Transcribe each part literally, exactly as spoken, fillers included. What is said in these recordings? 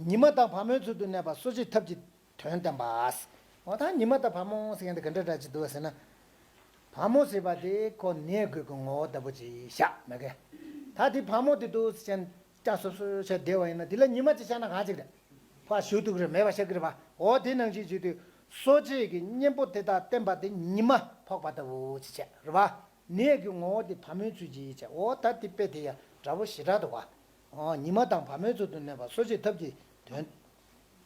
ཉི་མ་དང་བ་མོའི་ཚུལ་དུ་གནས་པ་གསོ་བྱེད་ཐབས་ཀྱི་དོན་བསྟན་པ། འོ་ད་ཉི་མ་དང་བ་མོ་ཟེར་མཁན་དེ་ག་འདྲ་འདྲ་ཅིག་འདུག་ཟེར་ན། བ་མོ་ཟེར་བ་དེ་ཁོ་ནད་ཀྱི་ངོ་བོ་ལྟ་བུ་ཅིག་བཞག་མེད་ཀི། ད་དེ་བ་མོ་དེ་འདུག་ཟེར་ཅན་ལྕགས་སོབ་སོབ་བྱས་བསྡད་པ་ཡིན་ན། དེ་ལ་ཉི་མ་ཅིག་ཤར་ན་ག་ཅིག་རེད། ཕར་ཞུ་ཐུབ་ཀྱི་རེད། མེད་པ་ཤར་གྱི་རེད་པ། འོ་དེ་ནང་བཞིན་བྱེད་དུས་གསོ་བྱེད་ཀྱི་གཉེན་པོ་དེ་དག་བསྟན་པ་དེ་ཉི་མ་ཕོག་པ་ལྟ་བུ་ཅིག་བྱས་རེད་པ། ནད་ཀྱི་ངོ་བོ་དེ་བ་མོའི་ཚུལ་གྱིས་བྱས། འོ་ད་དེ་དཔེ་དེ་ཡང་འདྲ་པོ་ཞེ་དྲག་འདུག་ག། འོ་ཉི་མ་དང་བ་མོའི་ཚུལ་དུ་གནས་པ་གསོ་བྱེད་ཐབས་ཀྱི་དོན་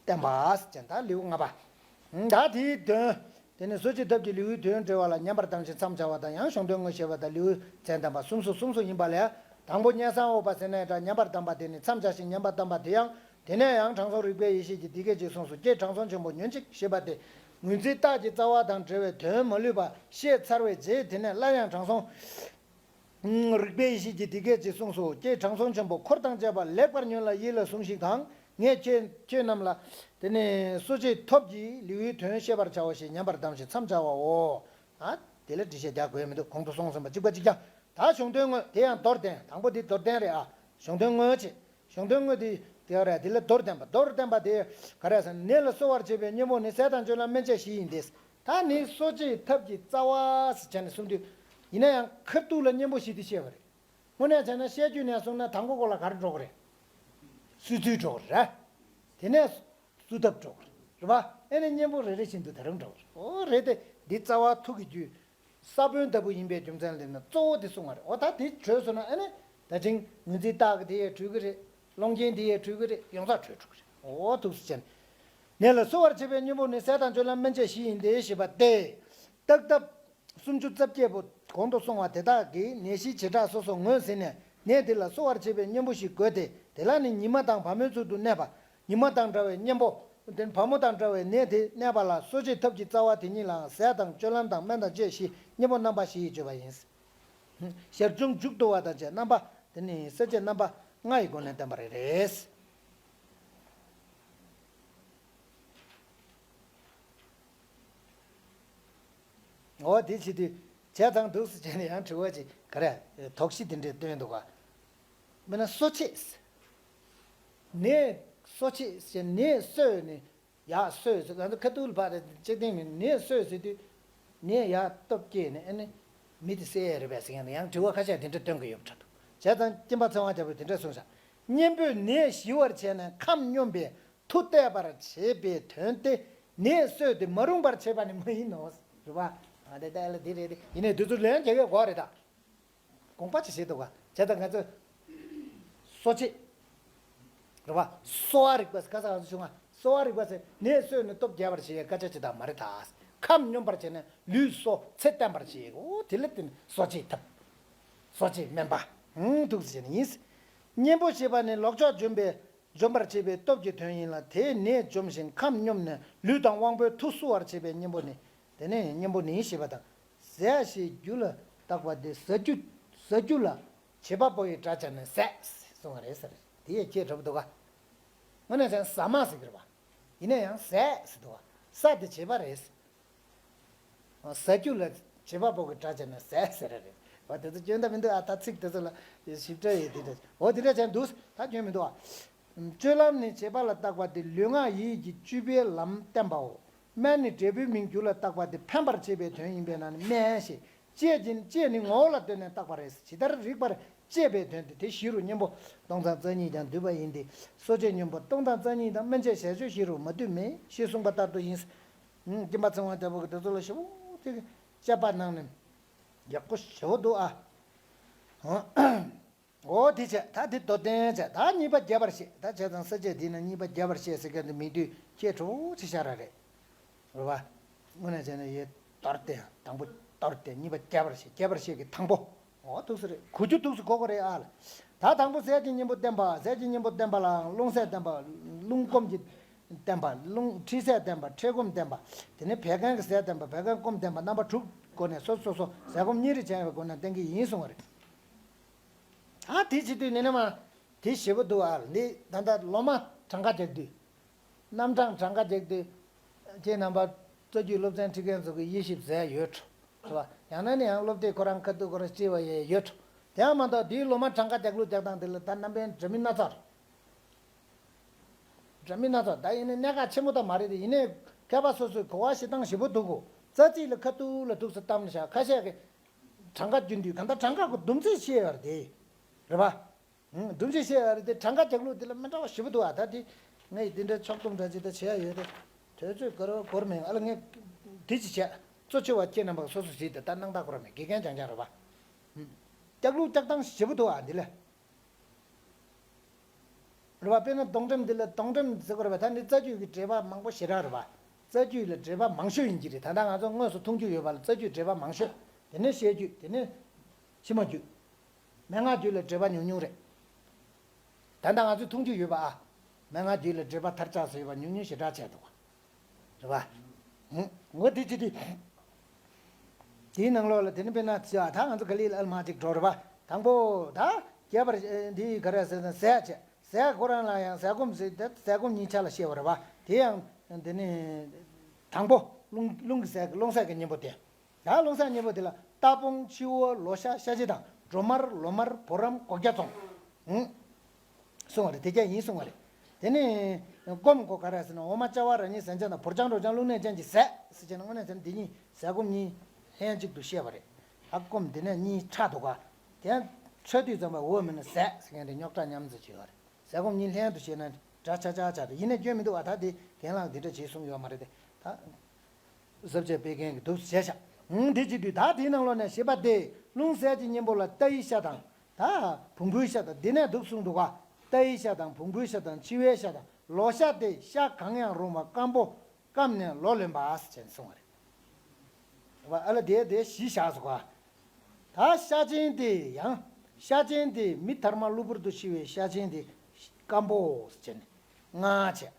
བསྟན་པ་ཟེར་ཅན། ད་ལེའུ་ལྔ་པ། ད་དེའི་དོན། དེ་ནས་གསོ་བྱེད་ཐབས་ཀྱི་ལེའུའི་དོན་འགྲེལ་བ་ལ་མཉམ་པར་བསྡམས་ཤིང་མཚམས་སྦྱར་བ་དང་། ཡང་གཞུང་དོན་དངོས་བཤད་པ་དང་། ལེའུའི་མཚན་བསྟན་པ། སུམ་ཚུགས་སུམ་ཚུགས་ཡིན་པ་ལས། དང་པོ་སྙན་སེང་འོག་པ་ཟེར་ནའི་འདྲ། མཉམ་པར་བསྡམས་པ་དེ་ནི་མཚམས་སྦྱར་ཞིང་མཉམ་པར་བསྡམས་པ་དེ་ཡང་། དེ་ནས་ཡང་དྲང་སྲོང་རིག་པའི་ཡེ་ཤེས་ཀྱིས་འདི་སྐད་ཅེས་གསུངས་སོ། ཀྱེ་དྲང་སྲོང་ཆེན་པོ། ཉོན་ཅིག་ཞེས་པ་སྟེ། ངོས་འཛིན་རྟགས་ཀྱི་རྩ་བ་དང་འབྲེལ་བའི་དོན་མ་ལུས་པ་བཤད་ཚར་བའི་རྗེས། དེ་ནས་སླར་ཡང་དྲང་སྲོང་རིག་པའི་ཡེ་ཤེས་ཀྱིས་འདི་སྐད་ཅེས་གསུངས་སོ། ཀྱེ་དྲང་སྲོང་ཆེན་པོ། འཁོར་དང་བཅས་པ་ལེགས་པར་ཉོན་ལ་ཡིད་ལ་ཟུངས་ཤིག་དང་། ངས་ཁྱེད་ཁྱེད་རྣམས་ལ་དེ་ནི་གསོ་བྱེད་ཐབས་ཀྱི་ལེའུའི་དོན་བཤད་པར་བྱའོ་ཞེས་མཉམ་པར་བསྡམས་ཤིང་མཚམས་སྦྱར་བའོ། ཨ། དེ་ལ་འགྲེལ་བཤད་རྒྱག་དགོས་མི་འདུག། གོང་དུ་སོང་ཟིན་པ་གཅིག་པ་གཅིག་རྐྱང་། ད་གཞུང་དོན་དངོས། དེ་ཡང་མདོར་བསྟན། དང་པོ་འདི་མདོར་བསྟན་རེད་ཨ། གཞུང་དོན་དངོས་ཅེས། གཞུང་དོན་དངོས་དེ་དེ་རེད། དེ་ལ་མདོར་བསྟན་པ། མདོར་བསྟན་པ་དེ་ག་རེ་ཟེར་ན། ནད་ལ་གསོ་བར་བྱེད་པའི་གཉེན་པོ་ནི་ཟས་དང་སྤྱོད་ལམ་སྨན་དཔྱད་བཞི་ཡིན་ཏེ། ད་ནི་གསོ་བྱེད་ཐབས་ཀྱི་རྩ་བ་ཟེར་བྱས་ནས་གསུངས་དུས། ཡིན་ན་ཡང་ཁ་ཐུག་ལ་གཉེན་པོ་བཞི་དེ་བཤད་པ་རེད། དངོས་གནས་བྱས་ན་བཤད་རྒྱུ་ནས་གསུངས་ན་དང་པོ་སྐོར་ལ་ག་རེ་འགྲོ་གི་རེད། སོ་ཚུལ་འགྲོ་གི་རེད། དེ་ནས་བསུ་ཐབས་འགྲོ་གི་རེད། རེད་པ། ཨེ་ནས་གཉེན་པོ་རེ་རེ་བཞིན་དུ་ད་རུང་འགྲོ་གི་རེད། འོ་རེད་དེ། འདི་རྩ་བ་ཐུག་གི་རྒྱུད། ས་བོན་ལྟ་བུ་ཡིན་པའི་རྒྱུ་མཚན་ལས་ན་གཙོ་བོ་དེ་གསུང་བ་རེད། འོ་ད་དེ་གྲོལ་སོང་ན་ཨ་ནི། ད་ཅིང་ངོས་འཛིན་རྟགས་ཀྱི་དེ་ཡས་གྲོལ་གི་རེད། སློང་རྐྱེན་དེ་ཡས་གྲོལ་གི་རེད། ཡོངས་རྫོགས་གྲོལ་འགྲོ་གི་རེད། འོ་ཐུགས་སུ་ཆེ་ནས། ནད་ལ་གསོ་བར་བྱེད་པའི་གཉེན་པོ་ནི་ཟས་དང་སྤྱོད་ལམ་སྨན་དཔྱད་བཞི་ཡིན་ཏེ་ཞེས་པ་སྟེ། རྟགས་ཐབས་སུམ་ཅུ་རྩ་བརྒྱད་པོ་གོང་དུ་སོང་བ་དེ་དག་གིས་ནད་གཞིའི་བྱེ་བྲག་སོ་སོ་ངོས་ཟིན་ནས་ནད་དེ་ལ་གསོ་བར་བྱེད་པའི་གཉེན་པོ་ཞིག་དགོས་ཏེ། དེ་ལ་ནི་ཉི་མ་དང་བ་མོའི་ཚུལ་དུ་གནས་པ། ཉི་མ་དང་འདྲ་བའི་གཉེན་པོ། དེ་ནི་བ་མོ་དང་འདྲ་བའི་ནད་དེ་གནས་པ་ལ་གསོ་བྱེད་ཐབས་ཀྱི་རྩ་བ་དེ་ཉིད་ལའང་ཟས་དང་སྤྱོད་ལམ་དང་སྨན་དང་བཅས་བཞི། གཉེན་པོ་རྣམ་པ་བཞི་ཡིས་བརྗོད་པ་ཡིན། ཞར་བྱུང་མཇུག་བསྡུ་བ་དང་བཅས་རྣམ་པ་དེ་ནི་ས་བཅད་རྣམ་པ་ལྔ་ཡི་སྒོ་ནས་བསྟན་པ་རེད། རེད། འོ་དེ་བྱེད་དུས་བྱས་ཙང་འདུག་སེ་བྱས་ནས་ཡང་དྲི་བ་ཅིག་ག་རེ། དོགས་གཞི་དེ་འདྲས་བཏོན་འདུག་ག། མིན་ན་གསོ་བྱེད། ནས་གསོ་བྱེད་ཟེར་ནས་གསོས་ནས་ཡར་གསོས་ཟེར། ང་ཚོ་ཁ་ཐུག་ལ་ཕར་ལྕགས་སྟེང་ནས་ནས་གསོས་ཟེར་དུས་ནས་ཡར་སྟོབས་སྐྱེས་ནས་ཨ་ནི་མི་དེ་གསོས་ཡས་རེད་པས་ཟེར་མཁན་ཡང་དྲི་བ་ཁ་ཤས་དེ་འདྲ་བཏོན་གི་ཡོད་པ་འདྲ་འདུག། བྱས་ཙང་སྐྱེམས་པ་ཚེ་དབང་རྒྱལ་པོས་དེ་འདྲ་གསུངས་ཤག། གཉེན་པོས་ནད་ཞི་བར་བྱས་ནས་ཁམས་སྙོམས་པའི་མཐུ་གཏད་པར་བྱེད་པའི་དོན་ཏེ། ནད་གསོས་ཏེ་མ་རུངས་པར་བྱེད་པ་ནི་མ་ཡིན་ནོ། རེད་པ། ཨ་དེ་ལྟ་ལ་དེ་རེད་དེ། ཡིན་ནའི་དུས་ཚོད་ལན་རྒྱག་ཡས་དགོས་རེད་ད། དགོངས་པ་ཅིག་བཞེས་འདུག་ག། བྱས་ཙང་ང་ཚོས་གསོ་བྱེད། རེད་པ། གསོ་བ་རིག་པ་ཟེར་ཁ་སང་ང་ཚོ་བྱུང་ང་། གསོ་བ་རིག་པ་ཟེར་ནད་གསོས་ནས་སྟོབས་རྒྱས་པར་བྱེད་ཡས་སྐད་ཆ་ཅིག་ད་མ་རེད་ད། ཁམས་སྙོམས་པར་བྱས་ནས་ལུས་གསོ་ཚེ་བརྟན་པར་བྱེད་ཡས། འོ་དེ་ལ་བརྟེན་གསོ་བྱེད་ཐབས། གསོ་བྱེད་སྨན་པ། ཧུང་ཐུགས་སུ་བྱས་ནས་ཡིན། གཉེན་པོ་ཞེས་པ་ནི་ལོག་ཕྱོགས་འཇོམས་པའི་འཇོམས་པར་བྱེད་པའི་སྟོབས་ཀྱི་དོན་ཡིན་ལ། དེས་ནད་འཇོམས་ཤིང་ཁམས་སྙོམས་ནས་ལུས་དང་དབང་པོའི་མཐུ་བསུ་བར་བྱེད་པའི་གཉེན་པོ་ནི། དེ་ནས་གཉེན་པོ་ནི་ཞེས་པ་དང་། ཟས་ཞེས་རྒྱུ་ལ་བཏགས་པ་དེ་ཟ་རྒྱུ། ཟ་རྒྱུ་ལ་བྱེད་པ་པོ་ཡི་སྒྲ་སྦྱར་ནས་ཟས་གསུངས་པ་རེད་ཟེར། དེ་ཡི་ཁྱད་འདྲ་པོ་འདུག་ག། དངོས་གནས་བྱས་ན་ཟ་མ་ཟེར་གི་རེད་པ། ཡིན་ན་ཡང་ཟས་ཟེར་འདུག་ག། ཟ་དེ་བྱེད་པ་རེད། ཟ་རྒྱུ་ལ་བྱེད་པ་པོ་གི་སྒྲ་སྦྱར་ནས་ཟས་ཟེར་རེད། བ་དེ་ཚོ་སྐྱོན་ད་མི་འདུག་ཨ། ད་ཚིག་དེ་ཚོ་ལ་ཞིབ་ཕྲ་ཡོད་དེ་འདྲ། འོ་དེ་འདྲ་བྱས་འདུག། ད་སྐྱོན་མི་འདུག་ཨ། སྤྱོད་ལམ་ནི་བྱེད་པ་ལ་བཏགས་པ་སྟེ་ལུས་ངག་ཡིད་ཀྱི་བཅུ་པའི་ལམ་བསྟན་པའོ། སྨན་ནི་འབྲས་བུའི་མིང་རྒྱུ་ལ་བཏགས་པ་སྟེ་ཕན་པར་བྱེད་པའི་དོན་ཡིན་པས་ན་ནི་སྨན་ཞེས། བཅས་ཀྱི་བཅས་ནི་ངོ་བོ་ལ་ལྟོས་ནས་བཏགས་པ་རེད། ཇི་ལྟར་རིགས་པར་བཅས་པའི་དོན་ཏེ། དེ་བཞི་རུ་གཉེན་པོ་སྟོང་ཙམ་རྩ་གཉིས་ཀྱང་འདུས་པ་ཡིན་ཏེ། གསོ་བྱེད་གཉེན་པོ་སྟོང་ཙམ་རྩ་གཉིས་དང་སྨན་དཔྱད་ཞལ་བརྗོད་བཞི་རུ་མ་འདུས་མེད་ཞེས་གསུངས་པ་ལྟར་དུ་ཡིན། སྐྱེམས་པ་ཚེ་དབང་རྒྱལ་པོ་གིས་དེ་ཚོ་ལ་ཞེ་པོ་ཅིག་དཔྱད་པ་གནང་ནས་ཡག་པོ་ཞེ་པོ་འདུག་ཨ། འོ་དེ་བྱས། ད་དེ་མདོར་བསྟན་བྱས། ད་གཉིས་པ་རྒྱས་པར་བཤད། ད་བྱས་ཙང་ས་བཅད་འདི་ན་གཉིས་པ་རྒྱས་པར་བཤད་ཟེར་མཁན་དེ་མི་འདུག། ཁྱད་འདྲ་པོ་ཅིག་ཤར་བ་རེད། རེད་པ། དངོས་གནས་བྱས་ན་ཡོད། མདོར་བསྟན། དང་པོ་མདོར་བསྟན། གཉིས་པ་རྒྱས་པར་བཤད། རྒྱས་པར་བཤད་ཀྱི་དང་པོ། འོ་ཐུགས་སུ་རེད། གོ་རྒྱུ་ཐུགས་སུ་གོ་དགོས་རེད་ཨ་ལ། ད་དང་པོ་ཟས་ཀྱི་གཉེན་པོ་བསྟན་པ། ཟས་ཀྱི་གཉེན་པོ་བསྟན་པ་ལའང་རླུང་ཟས་བསྟན་པ། རླུང་སྐོམ་གྱི་བསྟན་པ། རླུང་མཁྲིས་ཟས་བསྟན་པ། མཁྲེས་སྐོམ་བསྟན་པ། དེ་ནས་བད་ཀན་གྱི་ཟས་བསྟན་པ། བད་ཀན་སྐོམ་བསྟན་པ། རྣམ་པ་དྲུག་སྒོ་ནས་སོ་སོ་སོ་ཟས་སྐོམ་གཉིས་རིགས་ཅན་ཡོད་པའི་སྒོ་ནས་བསྟན་གྱི་ཡིན་གསུང་བ་རེད། ད་དེ་བྱེད་དུས་ནི་ནི་མ་དེ་ཞེ་པོ་འདུག་ཨ། འདི་ད་ལྟ་སློབ་མ་གྲངས་ཀ་རྒྱག་དུས། རྣམ་གྲངས་གྲངས་ཀ་རྒྱག་དུས། ཁྱེད་རྣམ་པ་རྩ་རྒྱུད་སློབ་ཚན་ཁྲིད་མཁན་ཚོ་གི་དབྱེ་ཞིབ་མཛད་ཡོད་འགྲོ། རེད་པ། ཡང་ན་ནི་ཡང་སློབ་དེབ་ཁོ་རང་ཁ་ཐུག་ཁོ་རང་སྤྲད་པ་ཡང་ཡོད་འགྲོ། དེ་ཡང་མ་གཏོགས་འདིའི་སློབ་མ་གྲངས་ཀ་རྒྱག་ལུགས་རྒྱག་སྟངས་དེ་ལ་ད་རྣམ་པའི་འདྲ་མིན་སྣ་ཚོགས་རེད། འདྲ་མིན་སྣ་ཚོགས་ད་ཡིན་ནའི་གནད་འགག་ཆེན་པོ་ད་མ་རེད་དེ། ཡིན་ནའི་མཁས་པ་སོ་སོའི་གོ་བ་ཞིག་བཏང་ཞིབ་པོ་འདུག་གོ། རྩ་ཚིག་ལ་ཁ་ཐུག་ལ་ཐུག་ས་བཏང་ན་ཤག་ཁ་ཤས་ཀྱིས་གྲངས་ཀ་བརྒྱུད་འདུག་གང་ལྟར་གྲངས་ཀ་གི་སྡོམ་ཚིག་ཤེས་ཡོད་རེད་དེ། རེད་པ། སྡོམ་ཚིག་ཤེས་ཡོད་རེད་དེ། གྲངས་ཀ་རྒྱག་ལུགས་དེ་ལ་མི་འདྲ་བ་ཞིབ་པོ་འདུག་ཨ། ད་དེ་ངས་དེ་འདྲའི་ཕྱོགས་བསྡོམས་འདྲ་ཅིག་ད་བྱས་ཡོད་དེ། དུས་ཚོད་འགོར་བ་འགོར་མེད་ཨ་ལ། ངས་དེ་ཅིག་བྱས། གཙོ་ཆེ་བ་ཁྱེད་རྣམ་པ་སོ་སོ་གཟིགས་ཏེ་ད་སྣང་དག་ཁོ་ར་མེད། དགེ་རྒན་རྐྱང་རྐྱང་རེད་པ། རྒྱག་ལུགས་རྒྱག་སྟངས་ཞིབ་པོ་འདུག་ཨ་འདི་ལ། རེད་བ། དཔེར་ན་སྡོང་འགྲེམས་འདི་ལ། སྡོང་འགྲེམས་ཟེར་དགོས་རེད་པ། ད་ནི་རྩ་རྒྱུད་ཀྱི་འགྲེལ་པ་མང་པོ་ཞེ་དྲག་རེད་བ། རྩ་རྒྱུད་ལ་འགྲེལ་པ་མང་ཤོས་ཡིན་གྱི་རེད། ད་ལྟ་ང་ཚོ་དངོས་སུ་མཐོང་རྒྱུ་ཡོད་པ་ལ་རྩ་རྒྱུད་འགྲེལ་པ་མང་ཤོས། དེ་ནས་བཤད་རྒྱུད། དེ་ནས་ཕྱི་མ་རྒྱུད། མན་ངག་རྒྱུད་ལ་འགྲེལ་པ་ཉུང་ཉུང་རེད། ད་ལྟ་ང་ཚོས་མཐོང་རྒྱུ་ཡོད་པ་ཨ། མན་ངག་རྒྱུད་ལ་འགྲེལ་པ་མཐར་ཆགས་སུ་ཡོད་པ་ཉུང་ཉུང་ཞེ་དྲག་བྱས་འདུག་བ། རེད་བ། ཧུམ། འོ་དེ་ཅི་དེ། དེའི་ནང་ལོགས་ལ་དེ་ནི་དཔེར་ན་ཅི་ཨ། ད་ང་ཚོ་ག་ལེ་ལ་ཨལ་མ་ཅིག་འགྲོ་རེད་བ། དང་པོ་ད་རྒྱས་པར་འདི་ག་རེ་ཟེར་ན་ཟས་བྱས། ཟས་ཁོ་རང་ལ་ཡང་ཟས་སྐོམ་ཟེར་ཏེ་ཟས་སྐོམ་གཉིས་ཆ་ལ་བཤད་པ་རེད་བ། དེ་ཡང་དེ་ནི་དང་པོ་རླུང་རླུང་གི་ཟས་རླུང་ཟས་ཀྱི་གཉེན་པོ་དེ། ད་རླུང་ཟས་གཉེན་པོ་དེ་ལ་རྟ་བོང་ཆུ་བོ་ལོ་ཤ་ཤ་བྱི་དང་སྒྲོལ་མར་ལོ་མར་བུ་རམ་སྒོག་སྐྱ་བཙོང་། ཧུམ། གསུང་བ་རེད། དེ་རྒྱ་ཡིན་གསུང་བ་རེད། དེ་ནས་སྐོམ་གོ་ག་རེ་ཟེར་ན་འོ་མ་ཅ་བ་ར་ཉིན་ཟན་ཆ་དང་བུར་ཆང་རོ་ཆང་རླུང་ནད་ཅན་གྱི་ཟས་ཟེར་བྱས་ན་དངོས་གནས་ཟེར་ན་འདི་གཉིས་ཟས་སྐོམ་གཉིས་ལྷན་ཅིག་ཏུ་བཤད་པ་རེད། ད་སྐོམ་འདི་ནས་གཉིས་ཕྲ་འདུག་ག་དེ་ཚོད་དུས་ཙམ་པ་འོ་མིན་ན་ཟས་ཟེར་མཁན་དེ་རྙོག་དྲ་མཉམ་འཛིན་བྱེད་ཡོད་རེད། ཟས་སྐོམ་གཉིས་ལྷན་དུ་བཤད་ན་འདྲ་ཆ་ཆ་ཆ་དེ་ཡིན་ནས་སྐྱོན་མི་འདུག་བ། ད་དེ་རྒན་ལགས་འདི་འདྲ་བྱེད་གསུང་ཡོད་མ་རེད་དེ། ད་ཟབ་ཆ་སྤེལ་མཁན་གྱི་འདུག་བྱས་ཤག་ཧུང་། དེ་བྱེད་དུས་ད་དེའི་ནང་ལོགས་ནས་བཞི་པ་དེ་རླུང་ཟས་ཀྱི་གཉེན་པོ་ལ་རྟའི་ཤ་དང་། ད་བོང་བུའི་ཤ་དང་འདི་ནས་འདུག་གསུངས་འདུག་ག་རྟའི་ཤ་དང་བོང་བུའི་ཤ་དང་འཆི་བའི་ཤ་དང་ལོ་ཤ་སྟེ་ཤ་གང་ཡང་རུང་བ་སྐམ་པོ་སྐམ་ནས་ལོ་ལོན་པ་ཟེར་ནས་གསུངས་པ་རེད། ཨ་ལ་དེ་དེ་བཞི་བཞག་སོང་ག་ད་ཤ་ཆེན་དེ་ཡང་། ཤ་ཆེན་དེ་མི་དར་མ་གློ་བུར་དུ་ཤི་བའི་ཤ་ཆེན་དེ་སྐམ་པོ་ཟེར་ནས་ལྔ་བྱས།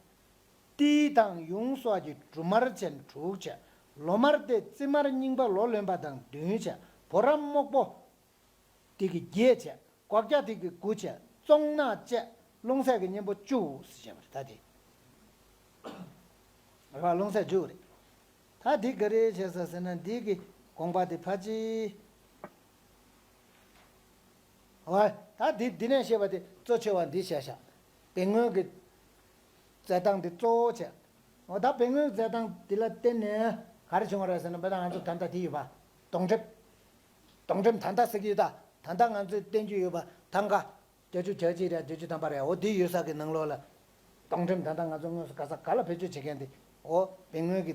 ཏིལ་དང་ཡུངས་སོགས་ཀྱི་འབྲུ་མར་ཅན་དྲུག་བྱས། ལོ་མར་སྟེ་རྩི་མར་རྙིང་པ་ལོ་ལོན་པ་དང་བདུན་བྱས། བུ་རམ་སྨུག་པོ་དེ་གི་བརྒྱད་བྱས། སྒོག་སྐྱ་དེ་གི་དགུ་བྱས། བཙོང་ནག་བཅས་རླུང་ཟས་ཀྱི་གཉེན་པོ་བཅུ་ཟེར་བྱས་པ་རེད། ད་དེ་རེད་བ། རླུང་ཟས་བཅུ་རེད། ད་དེ་ག་རེ་བྱས་ས་ཟེར་ན་འདི་གི་དགོངས་པ་དེ་ཕལ་ཆེར། འོ། ད་འདི་འདི་ནས་བཤད་པ་དེ་གཙོ་ཆེ་བ་འདི་བཤད་བཞག་བེམ་ངོས་ཀྱི་རྩེད་སྟངས་འདི་གཙོ་བོ་བྱས། འོ་ད་བེམ་ངོས་རྩེད་སྟངས་འདི་ལ་བརྟེན་ནས་ག་རེ་བྱུང་བ་རེད་ཟེར་ན། དཔེར་ན་ང་ཚོ་ད་ལྟ་འདི་ཡོད་པ། སྡོང་འགྲེམས། སྡོང་འགྲེམས་ད་ལྟ་ཟེར་གྱི་ཡོད་ད། ད་ལྟ་ང་ཚོས་བསྟན་རྒྱུ་ཡོད་པ་ཐང་ག་བརྒྱད་ཅུ་གྱ་གཅིག་རེད། བརྒྱད་ཅུ་ཐམ་པ་རེད། འོ་འདི་ཡོད་ས་གི་ནང་ལོགས་ལ། སྡོང་འགྲེམས་ད་ལྟ་ང་ཚོ་དངོས་སུ་ག་ས་ག་ལ་བེད་སྤྱོད་བྱེད་མཁན་དེ། འོ་བེམ་ངོས་ཀྱི་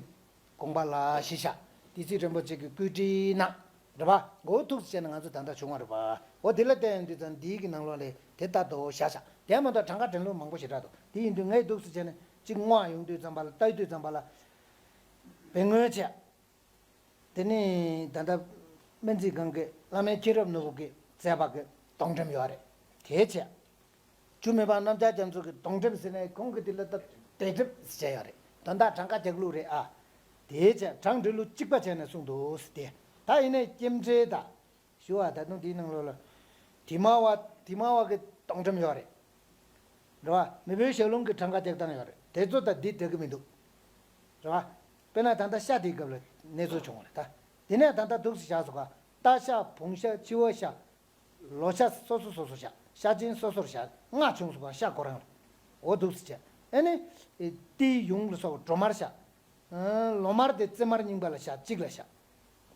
དགོངས་པ་ལ་བཞི་བཞག་བདེ་སྲིད་རིན་པོ་ཆེ་གི་བཀོད་སྒྲིག་གནང་། རེད་པ། འོ་ཐུགས་སུ་བྱས་ན་ང་ཚོ་ད་ལྟ་བྱུང་བ་རེད་པ། འོ་དེ་ལ་བལྟས་ཡོང་དུས་ཙང་འདིའི་གི་ནང་ལོགས་ལ་དེ་ལྟར་དུ་བཞག་བཞག་དེ་མ་གཏོགས་གྲངས་ཀ་འདྲེན་ལུགས་མང་པོ་ཞེ་དྲག་འདུག་དེ་ཡིན་དུས་ངས་འདུག་སེ་བྱས་ན་གཅིག་བསྔོག་ཡོང་དུས་ཙམ་པ་ལ། ལྟ་དུས་ཙམ་པ་ལ། བེམ་ངོས་བྱས། དེ་ནས་ད་ལྟ་སྨན་རྩིས་ཁང་གི་བླ་སྨན་མཁྱེན་རབ་ནོར་བུ་གིས་མཛད་པ་གི་སྡོང་འགྲེམས་ཡོད་རེད། དེ་བྱས། འཇུ་མི་ཕམ་རྣམ་རྒྱལ་རྒྱ་མཚོ་གི་སྡོང་འགྲེམས་ཟེར་ནས་ཁོང་གི་དེ་ལ་ད་སྡེ་འགྲེམས་ཟེར་བྱས་ཡོད་རེད། དོན་དག་གྲངས་ཀ་རྒྱག་ལུགས་རེད་ཨ། དེ་བྱས་གྲངས་འདྲེན་ལུགས་གཅིག་པ་བྱས་ནས་གསུངས་འདུག་ཟེར་ཏེ། ད་ཡིན་ནའི་སྐྱེམས་འདྲེན་དང་། ཞུ་བ་ད་དུང་དེའི་ནང་ལོགས་ལ། དྷི་མ་ཝ། དྷི་མ་ཝ་གི་སྡོང་འགྲེམས་ཡོད་རེད། རེད་བ། མེས་པོའི་ཞལ་ལུང་གི་གྲངས་ཀ་རྒྱག་སྟངས་ཡོད་རེད། དེ་ཚོ་ད་འདི་འགྲིག་གི་མི་འདུག་རེད་བ། དཔེར་ན་ད་ལྟ་ཤ་དེའི་སྐབས་ལ་གནས་ཚུལ་བྱུང་བ་རེད་ད། དེ་ནས་ད་ལྟ་འདུག་སེ་བཞག་སོང་ག་རྟ་ཤ། བོང་ཤ། འཆི་བ་ཤ། ལོ་ཤ་སོ་སོ་སོ་སོར་བཞག་ཤ་ཆེན་སོ་སོར་བཞག་ལྔ་བྱུང་སོང་ག་ཤ་ཁོ་རང་ལ། འོ་འདུག་སེ་བྱས། ཨ་ནི། ཏིལ་ཡུངས་ལ་སོགས་པ་སྒྲོལ་མར་བཞག་ལོ་མར་དེ་རྩི་མར་རྙིང་པ་ལ་བཞག་གཅིག་ལ་བཞག་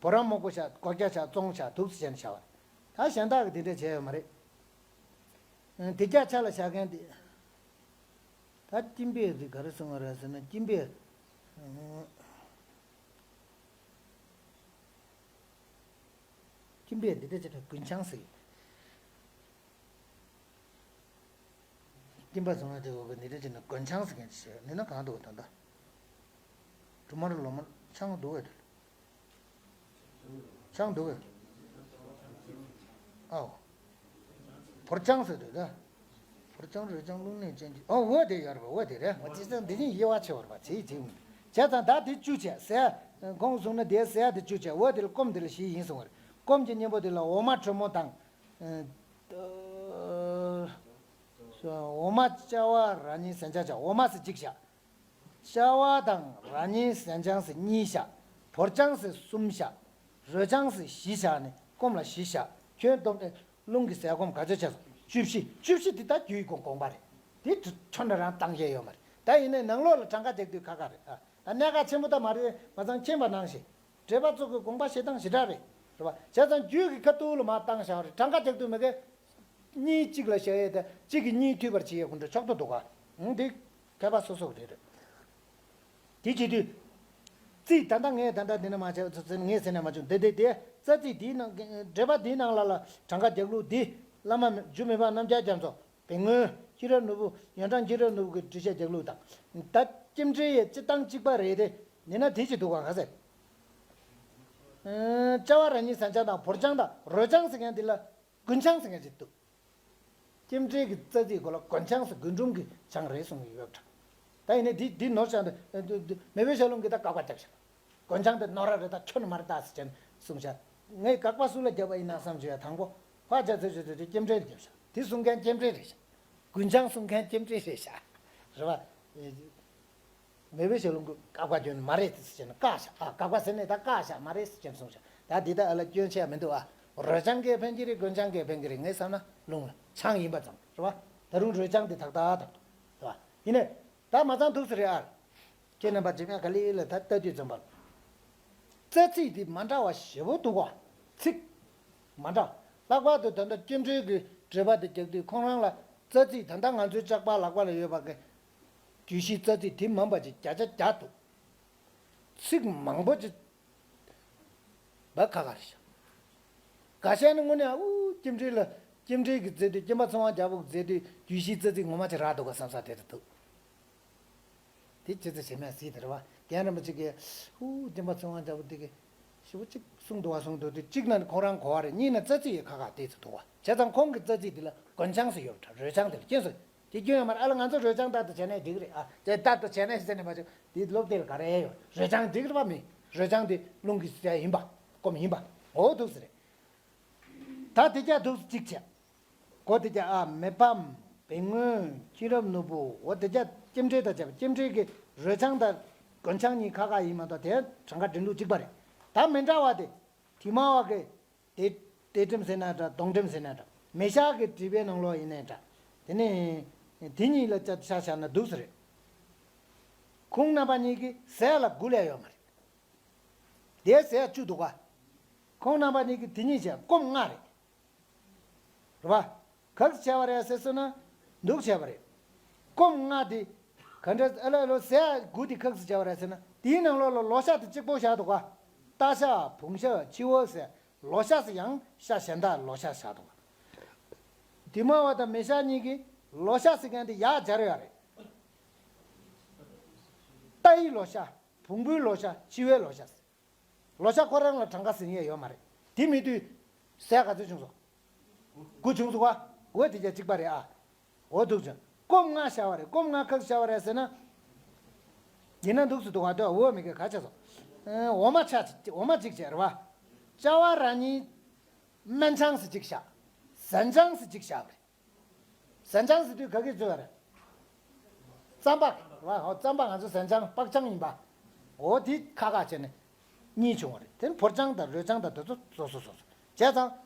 བུ་རམ་སྨུག་པོ་བཞག་སྒོག་སྐྱ་བཞག་བཙོང་བཞག་འདུག་སེ་བྱས་ནས་བཞག་པ་རེད། ད་གཞན་དག་གིས་དེ་འདྲ་བྱས་ཡོད་མ་རེད། དེ་རྒྱ་ཆ་ལ་བཞག་མཁན་དེ། ད་སྐྱིན་པས་དེ་ག་རེ་གསུང་བ་རེད་ཟེར་ན། སྐྱིན་པས། སྐྱིན་པས་འདི་འདྲ་བྱས་ན་རྒུན་ཆང་ཟེར། སྐྱིན་པ་བཟུང་བ་དེ་འོག་གི་འདི་འདྲ་བྱས་ན་རྒུན་ཆང་ཟེར་མཁན་ཞིག་ནི་ན་གང་འདུག་ད་ལྟ། སྒྲོལ་མར་ལོ་མར་ཆང་འདུག་བས་དེ། ཆང་འདུག་གས། ཨའོ། བུར་ཆང་ཟེར་དུས་ད། བུར་ཆང་རོས་ཆང་རླུང་ནད་ཅན་གྱི། ཨོ་འོ་དེ་ཡོད་རེད་པ། འོ་དེ་རེད། འོ་ཅི་ཙང་འདི་ནི་དབྱེ་བ་ཕྱེ་བ་རེད་པ། བྱེད་ཅིག་བྱས་ཙང་ད་དེ་བཅུ་བྱས་ཟས། གོང་གསུངས་ན་དེ་ཟས་དེ་བཅུ་བྱས། འོ་དེ་ལ་སྐོམ་དེ་ལ་བཞི་ཡིན་གསུངས་པ་རེད། སྐོམ་གྱི་གཉེན་པོ་དེ་ལ་འོ་མ་དྲོན་མོ་དང་། འོ་མ་ཅ་བ་ར་ཉིན་ཟན་ཆང་བྱ། འོ་མ་ཟེར་གཅིག་བྱ། ཅ་བ་དང་ར་ཉིན་ཟན་ཆང་ཟེར་གཉིས་བཞག་བུར་ཆང་ཟེར་གསུམ་བཞག་རོས་ཆང་ཟེར་བཞི་བཞག་ནས་སྐོམ་ལ་བཞི་བཞག་ཁྱོན་བསྡོམས་ཏེ་རླུང་གི་ཟས་སྐོམ་ག་ཚོད་བྱས་སོང་། བཅུ་བཞི། བཅུ་བཞི་འདི་ད་རྒྱུ་ཡི་དགོངས་དགོངས་པ་རེད། དེ་ཁྱོན་ནས་རང་བཏང་ཡས་ཡོད་མ་རེད། ད་ཡིན་ནའི་ནང་ལོགས་ལ་གྲངས་ཀ་རྒྱག་དུས་ཁག་ཁག་རེད། ཨ་ད་གནད་འགག་ཆེན་པོ་ད་མ་རེད། མ་ཚང་མཁྱེན་པ་ནང་བཞིན། འགྲེལ་པ་ཚོ་གི་དགོངས་པ་བཞེས་སྟངས་ཞེ་དྲག་རེད། རེད་བ། བྱས་ཙང་རྒྱུད་ཀྱི་ཁ་ཐུག་ལ་མར་བཏང་བཞག་རེད། གྲངས་ཀ་རྒྱག་དུས་མ་གི་གཉིས་གཅིག་ལ་བཞག་ཡས་དང་གཅིག་གིས་གཉིས་མཐུད་པར་བྱེད་ཡས་ཀུན་འདྲ་ཕྱོགས་མཐུན་འདུག་ག་ཨང་། འདི་མཁས་པ་སོ་སོ་གི་རེད། རེད། དེ་བྱེད་དུས། རྩིས་ད་ལྟ་ངས་ད་ལྟ་འདི་ནས་མ་བྱས་ཚོ་ཚོ་ངས་ཟེར་ནས་མ་བྱུང་། འདི་འདི་དེ་རྩ་རྩིས་འདིའི་ནང་འགྲེལ་པ་འདིའི་ནང་ལ་ལ་གྲངས་ཀ་རྒྱག་ལུགས་འདི། བླ་མ་འཇུ་མི་ཕམ་རྣམ་རྒྱལ་རྒྱ་མཚོ། བན་སྔོན་མཁྱེན་རབ་ནོར་བུ། ཡོན་ཀྲང་མཁྱེན་རབ་ནོར་བུ་གི་འགྲེལ་བཤད་རྒྱག་ལུགས་དང་། ད་སྐྱེམས་འབྲས་ཡི་སྤྱི་བཏང་གཅིག་པ་རེད་དེ། ཡིན་ན་དེ་ཅི་འདུག་ག་ག་ཟེར། ཨ་ཅ་བ་ར་ནི་ཟན་ཆང་དང་བོར་ཆང་དང་རོལ་ཆང་ཟེར་མཁན་འདི་ལ་རྒུན་ཆང་ཟེར་མཁན་ཅིག་འདུག་སྐྱེམས་འབྲས་ཀྱི་རྩ་རྩིས་སྐོར་ལ་རྒུན་ཆང་ཟེར། རྒུན་འབྲུམ་གྱི་ཆང་རེད་གསུང་གི་ཡོད་འདྲ། ད་ཡིན་ནའི་འདི་འདི་ནོར་ཆང་དེ་མེས་པོའི་ཞལ་ལུང་གིས་ད་བཀག་པ་བརྒྱབ་ཤག་རྒུན་ཆང་དེ་ནོར་ར་རེད་ད། ཁྱོན་ནས་མ་རེད་ད་ཟེར་བྱས་ནས་གསུངས་ཤག་ངས་བཀག་པ་སུ་ལ་བརྒྱབ་པ་ཡིན་ན་བསམ་བྱས་ཡ། དང་པོ་ཕར་བྱས་ཚོད་བྱས་ཚོད་བྱས་སྐྱེམས་འབྲས་ལ་བརྒྱབ་ཤག་དེ་གསུང་མཁན་སྐྱེམས་འབྲས་རེད་ཤག་རྒུན་ཆང་གསུང་མཁན་སྐྱེམས་འབྲས་རེད་ཤག་རེད་བ། མེས་པོའི་ཞལ་ལུང་གིས་བཀག་པ་བརྒྱབ་ནས་མ་རེད་ཟེར་བྱས་ནས་བཀག་ཤག་ཨ་བཀག་པ་ཟེར་ནས་ད་བཀག་ཤག་མ་རེད་ཟེར་བྱས་ནས་གསུངས་ཤག་ད་འདི་ད་ཨ་ལ་སྐྱོན་ཆེ་ཡ་མི་འདུག་ཨ། རོལ་ཆང་གིས་ཕན་གྱི་རེད། རྒུན་ཆང་གིས་ཕན་གྱི་རེད། ངས་བསམ་ན་རླུང་ལ་ཆང་ཡིན་པ་ཙམ་རེད་བ། ད་རུང་རོལ་ཆང་འདི་དག་དག་དག་འདུག་རེད་བ། ཡིན་ནའི་ད་མ་ཚང་འདུག་ཟེར་རེད་ཨ། ཁྱེད་རྣམ་པ་ཇི་མ་ག་ལི་ལ་ད་ལྟ་དུས་ཙམ་པ་ལ། རྩ་ཚིག་འདི་མ་འདྲ་བ་ཞེ་པོ་འདུག་ག་ཚིག་མ་འདྲ། ལྷག་པར་དུ་ད་ལྟ་སྐྱེམས་འབྲས་ཀྱི་འགྲེལ་པ་འདི་རྒྱག་དུས་ཁོང་རང་ལ་རྩ་ཚིག་ད་ལྟ་ང་ཚོའི་ལྕགས་པར་ལག་པ་ལ་ཡོད་པ་གི་རྒྱུད་བཞི་རྩ་ཚིག་འདི་མིན་པ་ཅིག་བརྒྱ་ཆ་བརྒྱ་འདུག་ཚིག་མང་པོ་ཅིག་བ་ཁ་ཁ་རེད་ཤག་འགའ་ཤས་ནི་དངོས་གནས་ཨུ་སྐྱེམས་འབྲས་ལ་སྐྱེམས་འབྲས་ཀྱི་རྩེ་དུས་སྐྱེམས་པ་ཚོང་བ་རྒྱལ་པོ་གི་རྩེ་དུས་རྒྱུད་བཞི་རྩ་ཚིག་ངོ་མ་ཅིག་རག་འདུག་ག་བསམ་ས་དེ་རེད་འདུག་དེ་ཅི་ཙི་བྱེད་མེད་སྲིད་དེ་རེད་བ། རྒན་རིན་པོ་ཆེ་གིས་ཧུ་སྟོན་པ་ཚེ་དབང་རྒྱལ་པོ་དེ་གིས་ཞེ་པོ་གཅིག་གསུངས་འདུག་བ། གསུངས་འདུག་དེ་གཅིག་ན་ནི་ཁོང་རང་གོ་བ་རེད། གཉིས་ན་རྩ་ཚིག་ཡི་ཁ་ཁ་དེ་ཚོ་འདུག་བ། བྱས་ཙང་ཁོང་གི་རྩ་ཚིག་དེ་ལ་རྒུན་ཆང་ཟེར་ཡོད་པ་འདྲ། རོལ་ཆང་དེ་ལ་སྐྱོན་ཟེར་དེ་སྐྱོན་ཡོད་མ་རེད། ཨ་ལ་ང་ཚོ་རོལ་ཆང་ལྟར་དུ་བྱས་ནས་འགྲིག་རེད། ཨ་དེ་ལྟར་དུ་བྱས་ནས་ཟེར་ནས་མ་བྱུང་། དེ་སློབ་དེབ་ལ་ག་རེ་ཡོད། རོལ་ཆང་འགྲིག་རེད་པ་མི། རོལ་ཆང་དེ་རླུང་གི་ཟས་ཡིན་པ། སྐོམ་ཡིན་པ། འོ་འདུག་ཟེར་རེད། ད་དེ་རྒྱ་འདུག་གཅིག་བྱས། གོ་དེ་རྒྱ་ཨ་མི་ཕམ། བན་སྔོན། མཁྱེན་རབ་ནོར་བུ། འོ་དེ་རྒྱ་སྐྱེམས་འབྲས་དང་བྱས་པ། སྐྱེམས་འབྲས་ཀྱི་རོལ་ཆང་དང་རྒུན་ཆང་གཉིས་ཁ་ཁ་ཡིན་མ་གཏོགས་དེ་གྲངས་ཀ་འགྲན་ལུགས་གཅིག་པ་རེད། ད་མི་འདྲ་བ་དེ། དེ་མ་བ་གི་དེ་དེ་ཁྲིམས་ཟེར་ན་འདྲ། སྡོང་ཁྲིམས་ཟེར་ན་འདྲ། མི་ཤག་གི་འགྲེལ་པའི་ནང་ལོགས་ཡིན་ནའི་འདྲ། དེ་ནས་དེ་གཉིས་ལ་ཆ་ཆ་བཞག་ན་འདུག་ཟེར་རེད། ཁོང་རྣམ་པ་གཉིས་ཀྱི་ཟས་ལ་དགུ་ལས་ཡོད་མ་རེད། དེའི་ཟས་བཅུ་འདུག་ག་ཁོང་རྣམ་པ་གཉིས་ཀྱི་དེ་གཉིས་བྱས་སྐོམ་ལྔ་རེད། རེད་པ། ག་རེ་བྱས་པ་རེད་ཟེར་སོང་ན། འདུག་བྱས་པ་རེད། སྐོམ་ལྔ་དེ། ག་འདྲ་ཨ་ལ་ལོ་ཟས་དགུ་དེ་ག་རེ་བྱས་པ་རེད་ཟེར་ན། དེའི་ནང་ལོགས་ལ་ལོ་ཤ་དེ་གཅིག་པོ་བཞག་འདུག་ག་རྟ་ཤ། བོང་ཤ། ཕྱི་བོ་ཟེར། ལོ་ཤ་ཟེར་ཡང་ཤ་གཞན་དག་ལོ་ཤ་བཞག་འདུག་ག་དེ་མ་བ་དང་མི་ཤ་གཉིས་ཀྱིས་ལོ་ཤ་ཟེར་མཁན་དེ་ཡར་སྦྱར་ཡོད་རེད། རྟ་ཡི་ལོ་ཤ། བོང་བུའི་ལོ་ཤ། ཕྱི་བོའི་ལོ་ཤ་ཟེར། ལོ་ཤ་ཁོ་རང་ལ་གྲངས་ཀ་ཟིན་ཡས་ཡོད་མ་རེད། དེ་མེད་དུས་ཟས་ག་ཚོད་བྱུང་སོང་། དགུ་བྱུང་སོང་བ། འོ་དེ་རྒྱ་གཅིག་པ་རེད་ཨ། འོ་འདུག་ཅིང་སྐོམ་ལྔ་བཞག་པ་རེད། སྐོམ་ལྔ་ག་རེ་བཞག་པ་རེད་ཟེར་ན། ཡིན་ན་འདུག་སུ་འདུག་ག་དོ་འོ་མི་དགོས་ག་ཆ་སོང་། འོ་མ་ཆ་འོ་མ་གཅིག་བྱས་རེད་བ། ཅ་བ་ར་ནི་སྨན་ཆང་ཟེར་གཅིག་བཞག་ཟན་ཆང་ཟེར་གཅིག་བཞག་པ་རེད། ཟན་ཆང་ཟེར་དུས་ག་གི་བཟོས་པ་རེད། རྩམ་པ་རེད་བ། འོ་རྩམ་པ་ང་ཚོ་ཟན་ཆང་སྤགས་ཆང་ཡིན་པ། འོ་དེ་ཁ་ཁ་བྱས་ནས་གཉིས་བྱུང་བ་རེད། དེ་ནི་བོར་ཆང་དང་རོལ་ཆང་དང་དེ་ཚོ་སོ་སོ་སོ་སོ་བྱས་ཙང་།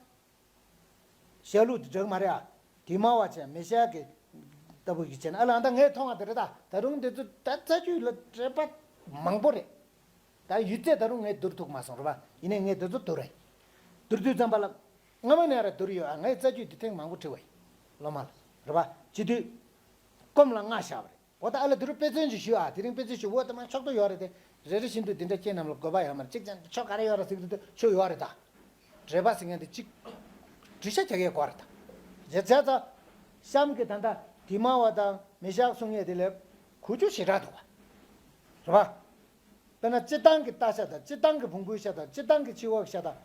ཞལ་ལུགས་དེ་འགྲིག་མ་རེད་ཨ། དེ་མ་བ་བྱས་མི་ཤ་གི་ལྟ་བུ་ཞིག་བྱས་ན་ཨ་ལ་ཨ་ད་ངས་མཐོང་བ་དེ་རེད་ད། ད་རུང་དེ་ཚོ་ད་རྩ་རྒྱུད་ལ་འགྲེལ་པ་མང་པོ་རེད། ད་ཡུལ་ཚད་ད་རུང་ངས་བསྡུར་ཐུབ་མ་སོང་རེད་པ། ཡིན་ནའི་ངས་དེ་ཚོ་བསྡུར་བས། བསྡུར་དུས་ཙམ་པ་ལ། སྔ་མོ་ནས་ར་བསྡུར་ཡོད་ཨ། ངས་རྩ་རྒྱུད་འདི་ཐེངས་མང་པོ་བྲིས་པ་ཡིན། སློབ་མ་ལ། རེད་པ། བྱེད་དུས། སྐོམ་ལ་ལྔ་བཞག་པ་རེད། འོ་ད་ཨ་ལ་དེ་རུ་དཔེ་མཚོན་ཅིག་ཞུ་ཨ། དེ་རིང་དཔེ་མཚོན་ཞུ་འོ་ད་མ་ཆོག་ཏུ་ཡོད་རེད་དེ། རེ་རེ་བཞིན་དུ་འདི་འདྲ་ཁྱེད་རྣམས་ལ་དགོས་པ་ཡོད་མ་རེད། གཅིག་ཀྱང་ཆོག་ག་རེ་ཡོད་རེད་ཟེར་གྱི་འདུག་ཆོག་ཡོད་རེད་ད། འགྲེལ་པ་ཟེར་མཁན་དེ་གཅིག་འགྲེལ་བཤད་རྒྱག་ཡས་དགོས་རེད་ད། བྱས་ཙང་། གཤམ་གྱི་ད་ལྟ་དེ་མ་བ་དང་མི་ཤ་གསུང་ཡས་དེ་ལས་གོ་རྒྱུ་ཞེ་དྲག་འདུག་བ། རེད་པ། དཔེར་ན་སྤྱིར་བཏང་གི་རྟ་ཤ་དང་སྤྱིར་བཏང་གི་བོང་བུའི་ཤ་དང་སྤྱིར་བཏང་གི་ཕྱི་བོའི་ཤ་དང་།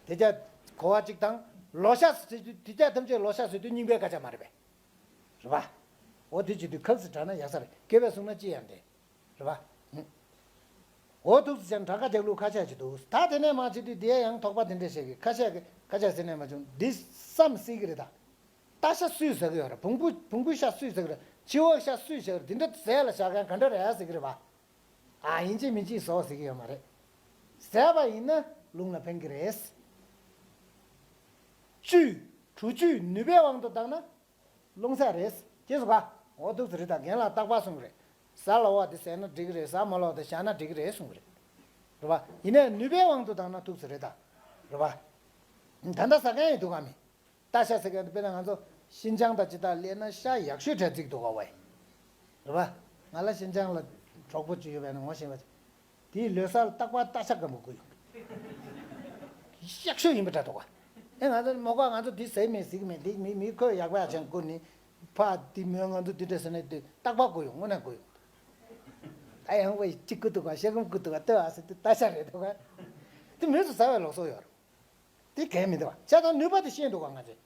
དེ་རྒྱ་གོ་བ་གཅིག་དང་། ལོ་ཤ་ཟེར་དུས་དེ་རྒྱ་ཐམས་ཅད་ལོ་ཤ་ཟེར་དུས་རྙིང་པའི་སྐད་ཆ་མ་རེད་པས། རེད་པ། འོ་དེ་བྱེད་དུས་ཁག་ཟེར་དྲགས་ན་ཡག་ས་རེད། སྐྱེས་པས་གསུངས་ན་ཅི་ཡང་བདེ། རེད་པ། འོ་འདུག་ཟེར་ཀྱང་གྲངས་ཀ་རྒྱག་ལུགས་ཁ་ཤས་ཅིག་འདུག་ད་དེ་ནས་མ་བྱེད་དུས་དེ་ཡང་དོགས་པ་དེ་འདྲ་བཤད་གི། ཁ་ཤས་ཀྱིས་ཁ་ཤས་ཟེར་ནས་མ་བྱུང་འདི་བསམ་སྲིད་གི་རེད་ད། རྟ་ཤ་སུས་ཟ་གི་ཡོད་རེད། བོང་བུ་བོང་བུའི་ཤ་སུས་ཟ་གི་རེད། ཕྱི་བོའི་ཤ་སུས་ཟ་གི་རེད། འདི་འདྲ་ཟས་ལ་བཞག་མཁན་ག་འདྲ་རེད་ཟེར་གི་རེད་པ། ཨ་ཡིན་གཅིག་མིན་གཅིག་ཟོ་ཟེར་གི་ཡོད་མ་རེད། ཟས་པ་ཡིན་ན་རླུང་ལ་ཕན་གི་རེད། བཅུད། དྲུག་ཅུའི་ནུས་པའི་དབང་དུ་བཏང་ན། རླུང་ཟས་རེད། ཅེས་སོ་ག་འོ་འདུག་ཟེར་རེད་ད། རྒན་ལགས་རྟག་པར་གསུངས་རེད། ཟ་ལ་བ་དེ་ཟས་ན་འགྲིག་གི་རེད། ཟ་མ་ལ་བ་དེ་བཞག་ན་འགྲིག་གི་རེད་གསུངས་གི་རེད། རེད་བ། ཡིན་ནའི་ནུས་པའི་དབང་དུ་བཏང་ན་ཐུག་ས་རེད་ད། རེད་བ། ད་ལྟ་ཟ་མཁན་ཡི་འདུག་ག་མི། སྟག་ཤ་ཟེར་མཁན་དེ་དཔེར་ན་ང་ཚོ་ཤིན་ཅང་དང་ཅི་ལྟར་སླེབས་ན་ཤ་ཡག་ཤོས་གྲ་བརྩིགས་འདུག་ག་བ་ཡི། རེད་བ། ང་ལ་ཤིན་ཅང་ལ་གྲོགས་པོ་ཅིག་ཡོད་པས་ན་ངོ་ཤེས་པ་ཅིག་དེའི་ལོ་གསར་ལ་རྟག་པར་སྟག་ཤ་སྐམ་པོ་བསྐུར་ཡོང་། ཡག་ཤོས་ཡིན་པ་འདྲ་འདུག་ག་ཨེ་ང་ཚོ་མོ་ག་ང་ཚོ་འདི་ཟས་མེད་ཟིག་མེད་འདི་མི་མི་ཁོས་ཡག་པ་ཡག་ཆེན་བསྐུར་ནི། ཕ་འདི་མོས་ང་ཚོ་འདི་འདྲ་ཟེར་ནས་འདི་རྟག་པར་བསྐུར་ཡོང་དངོས་གནས་བསྐུར་ཡོང་། ད་ཡང་བ་ཡི་གཅིག་བསྐུར་འདུག་ག་ཤ་སྐམ་བསྐུར་འདུག་ག་ལྟོས་ཨ་ཟེར་དེ་སྟག་ཤ་རེད་འདུག་ག་དེ་མོས་སུ་ཟ་བའི་ལུགས་སྲོལ་ཡོད་རེད། དེ་གལ་མི་འདུག་བ། བྱས་ཙང་ནུས་པ་དེ་ཤེས་འདུག་ག་ང་ཚོས། རེད་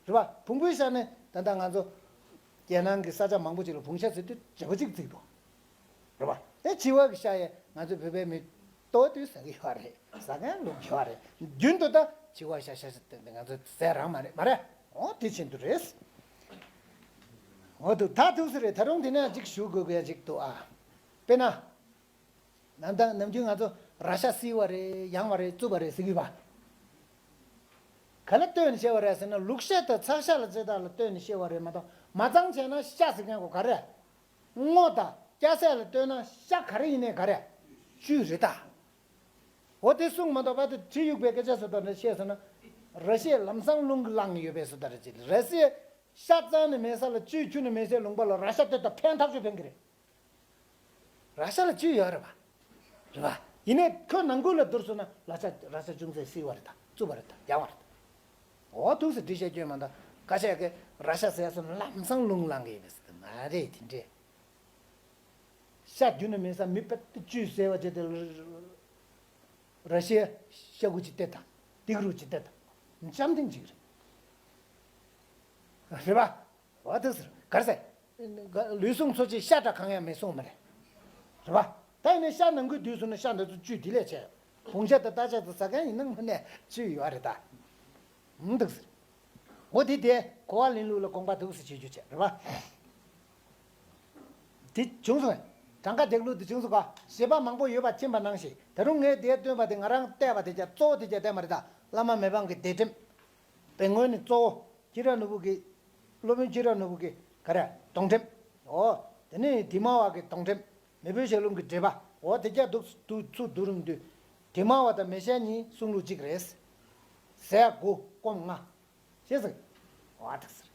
བ། བོང་བུའི་ཤ་ནི་ད་ལྟ་ང་ཚོ་རྒྱལ་ནང་གི་ས་ཆ་མང་པོ་ཅིག་ལ་བོང་ཤ་ཟེར་དུས་བྱེད་པོ་གཅིག་བརྩིགས་འདུག་རེད་བ། དེ་བྱི་བ་གི་ཤ་ཡས་ང་ཚོ་བོད་པའི་མི་ཏོག་ཏོག་ཟ་གི་ཡོད་རེད། ཟ་མཁན་ལུགས་ཡོད་རེད། རྒྱུན་དུ་ད་བྱི་བ་ཤ་ཤ་ཤ་དེ་ང་ཚོ་ཟས་རང་མ་རེད་མ་རེད། འོ་དེ་བཞིན་དུ་རེད། འོ་འདུག་ད་ཐུག་ས་རེད། ད་རུང་དེ་ནས་ཅིག་ཞུ་དགོས་མཁན་ཅིག་འདུག་ཨ། དཔེར་ན། ནམ་ཟླ་ནམ་རྒྱུན་ང་ཚོ་ར་ཤ་བསིལ་བ་རེད། ཡང་བ་རེད། རྩུབ་པ་རེད་ཟེར་གི་ཡོད་པ། ག་ལ་ལྟོས་ནས་བཤད་པ་རེད་ཟེར་ན་ལུག་ཤ་དང་ཚག་ཤ་ལ་རྩེ་དག་ལ་ལྟོས་ནས་བཤད་པ་རེད་མ་གཏོགས་མ་ཚང་བྱས་ན་ཤ་ཟེར་མཁན་གོ་ག་རེ། སྔོ་དང་སྐྱ་ཟས་ལ་ལྟོས་ན་ཤ་ག་རེ་ཡིན་ནའི་ག་རེ། བཅུད་རེད་ད། འོ་དེ་གསུངས་མ་གཏོགས་པ་དེ་བྲིས་ཡོད་པའི་སྐད་ཆ་བཟོ་ལྟ་ནས་བཤད་ཟེར་ན། ར་ཤས་ལམ་སང་རླུང་གིས་བསླངས་ནས་ཡོད་པའི་བཟོ་ལྟ་རེད་ཅེས། ར་ཤས་ཤ་གཙང་ནས་མེད་ས་ལ་བཅུད་ཁྱུ་ནས་མེད་སའི་ལུང་པ་ལ་ར་ཤ་སྟེར་ད་ཕན་ཐག་ཆོད་ཕན་གི་རེད། ར་ཤ་ལ་བཅུད་ཡོད་རེད་པ། རེད་པ། ཡིན་ནའི་ཁོ་ནང་ཁུལ་ལ་བསྡུར་སོང་ན་ར་ཤ་ར་ཤ་ཅུང་ཟད་བསིལ་བ་རེད་ད། རྩུབ་པ་རེད་ད། ཡང་བ་རེད་ད། འོ་ཐུགས་སུ་འགྲིག་བཤད་རྒྱུ་མ་གཏོགས་ཁ་ཤས་ཀྱིས་ར་ཤ་ཟས་སོང་ན་ལམ་སང་རླུང་ལངས་གི་ཡིན་པས་ཟེར་དེ་མ་རེད་དེ་འདྲས། ཤ་རྒྱུ་ནི་མེད་ས་མི་དཔེ་བཅུད་ཟས་པ་བྱས་ཏེ། ར་ཤའི་ཤ་ཁུ་ཅིག་སྟེར་དང་། ཏིག་རུ་ཅིག་སྟེར་དང་། འཇམ་ཐིང་ཅིག་རེད། རེད་པ། འོ་དེ་ཟེར་ག་རེ་ཟེར། ལུས་ཟུངས་འཚོ་ཆེད་ཤ་འདྲ་གང་ཡང་མེད་གསུངས་མ་རེད། རེད་པ། ད་ཡིན་ནའི་ཤ་ནང་ཁུལ་བསྡུས་སོང་ན་ཤ་འདི་ཚོ་བཅུད་དེ་ལས་ཆེ། བོང་ཤ་དང་སྟག་ཤ་དང་ཟ་མཁན་ཡིན་ན་དངོས་གནས་བཅུད་ཡོད་རེད་ད། འདུག་ཟེར། འོ་དེ་དེ་གོ་བ་ལེན་ལུགས་ལ་དགོངས་པ་འདུག་སེ་བྱེད་རྒྱུ་བྱས་རེད་པ། དེ་བྱུང་སོང་། གྲངས་ཀ་རྒྱག་ལུགས་དེ་བྱུང་སོང་ག་བཞེད་པ་མང་པོ་ཡོད་པ་མཁྱེན་པ་ནང་བཞིན་ད་རུང་ངས་དེ་སྟོན་པ་དེ་ང་རང་བལྟས་པ་དེ་རྒྱ་གཙོ་བོ་དེ་རྒྱ་བལྟས་མ་རེད་ད། བླ་མ་མི་ཕམ་གྱི་སྡེ་ཁྲིམས། དེ་སྔོན་ནས་གཙོ་བོ་ཁྱི་ར་ནོར་བུ་གི། སློབ་དཔོན་ཁྱི་ར་ནོར་བུ་གི་ག་རེ་སྡོང་ཁྲིམས། འོ། དེ་ནས་དྷི་མ་བ་གི་སྡོང་ཁྲིམས། མེས་པོའི་ཞལ་ལུང་གི་འགྲེལ་པ། འོ་དེ་རྒྱ་འདུག་འདུག་ཚུར་བསྡུ་རུང་བསྡུས། དྷི་མ་བ་དང་མེ་ཤ་གཉིས་གསུང་ལུགས་གཅིག་རེད། ཟས་དགུ་སྐོམ་ལྔ། ཤེས་སོང་། འོ་ཐུག་ཟེར།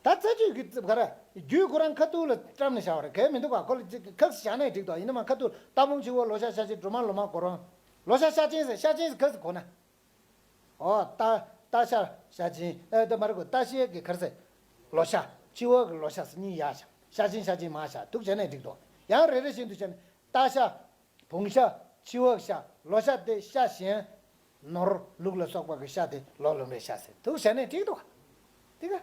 ད་རྩ་རྒྱུད་ཀྱི་རྩིབ་ག་རེ། རྒྱུད་ཁོ་རང་ཁ་ཐུག་ལ་བཀྲམ་ནས་བཞག་པ་རེད། གལ་མི་འདུག་ག་ཁོ་ལ་ཅིག་ཁག་བཞག་ནས་འགྲིག་འདུག་ཡིན་ན་མ་ཁ་ཐུག་ལ་སྟག་བོང་ཆུ་བོ་ལོ་ཤ་ཤ་ཆེན་སྒྲོལ་མ་ལོ་མ་གོ་རོང་། ལོ་ཤ་ཤ་ཆེན་ཟེར་ཤ་ཆེན་ཟེར་ཁ་ཟེར་གོ་ན། འོ། རྟ་རྟ་ཤ་ཤ་ཆེན་ཨེ་ད་མ་རེད་གོ་རྟ་ཤའི་གི་ག་རེ་ཟེར། ལོ་ཤ། ཆུ་བོ་གི་ལོ་ཤ་ཟེར་གཉིས་ཡར་བཞག་ཤ་ཆེན་ཤ་ཆེན་མར་བཞག་འདུག་བྱས་ནས་འགྲིག་འདུག་ཡང་རེ་རེ་བཞིན་དུ་བྱས་ནས་རྟ་ཤ། བོང་ཤ། ཆུ་བོ་ཤ། ལོ་ཤ་སྟེ་ཤ་གཞན། ནོར་ལུག་ལ་སོགས་པ་གི་ཤ་དེ་ལོ་ལོན་པའི་ཤ་ཟེར་འདུག་བྱས་ནས་འགྲིག་འདུག་དེ་ག་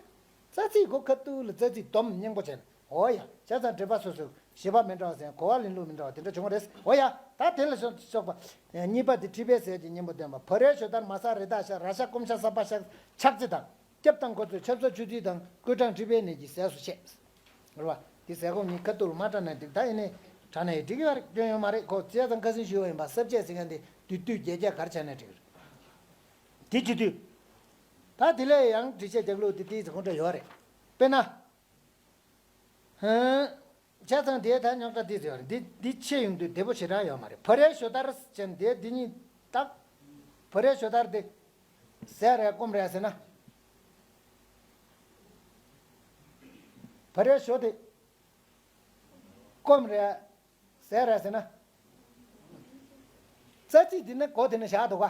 རྩ་ཚིག་གོ་ཁ་ཐུག་ལ་རྩ་ཚིག་སྡོམ་སྙིང་པོ་བྱས་ནས། འོ་ཡ། བྱས་ཙང་འགྲེལ་པ་སོ་སོའི་བཞེད་པ་མི་འདྲ་བ་ཟེར་གོ་བ་ལེན་ལུགས་མི་འདྲ་བ་དེ་འདྲ་བྱུང་བ་རེད། འོ་ཡ། ད་དེ་ལ་སོགས་པ། གཉིས་པ་དེ་མཁྲིས་པའི་ཟས་ཀྱི་གཉེན་པོ་སྟོན་པ། བ་རའི་ཞོ་དར་མ་ས་རི་དྭགས་ཤ་ར་ཤ་སྐོམ་ཤ་ས་པ་ཤ་ཆག་རྩི་དང་། སྐྱབས་དང་འཁོར་ཚོས་ཆབ་གསང་ཆུ་ཚིལ་དང་སྐོལ་གྲང་མཁྲིས་པའི་ནད་ཀྱི་ཟས་སུ་བཤད། རེད་བ། དེ་ཟས་སྐོམ་གཉིས་ཁ་ཐུག་ལ་མ་དྲངས་ན་འགྲིག་ད་ཡིན་ནའི་དྲངས་ན་ཡང་འགྲིག་གི་ཡོད་རེད་སྐྱོན་ཡོད་མ་རེད་ཁོ་བྱས་ཙང་ཁ་སང་ཞུས་པ་ཡིན་པ་ས་བཅད་ཟེར་མཁན་དེ་བསྡུས་བསྡུས་རྒྱས་རྒྱས་ག་རེ་བྱས་ན་འགྲིག་གི་རེད། དེ་བྱེད་དུས། ད་དེ་ལས་ཡང་འགྲེལ་བཤད་རྒྱག་ལུགས་དེ་ཏིག་ཙམ་ཁོང་ཁྲོ་ཡོད་རེད། དཔེར་ན། ཧན། བྱས་ཙང་དེའི་ཐད་རྙོག་དྲ་ཏིག་ཙམ་ཡོད་རེད། འདི་འདི་ཆེ་ཡོང་དུས་བདེ་པོ་ཞེ་དྲག་ཡོད་མ་རེད། བ་རའི་ཞོ་དར་ཅན་དེ་འདི་གཉིས་དག་བ་རའི་ཞོ་དར་དེ། ཟས་རེད་སྐོམ་རེད་ཟེར་ན། བ་རའི་ཞོ་དེ། སྐོམ་རེད། ཟས་རེད་ཟེར་ན། རྩ་ཚིག་འདི་ནི་གོ་དེ་ནི་བཞག་འདུག་ག་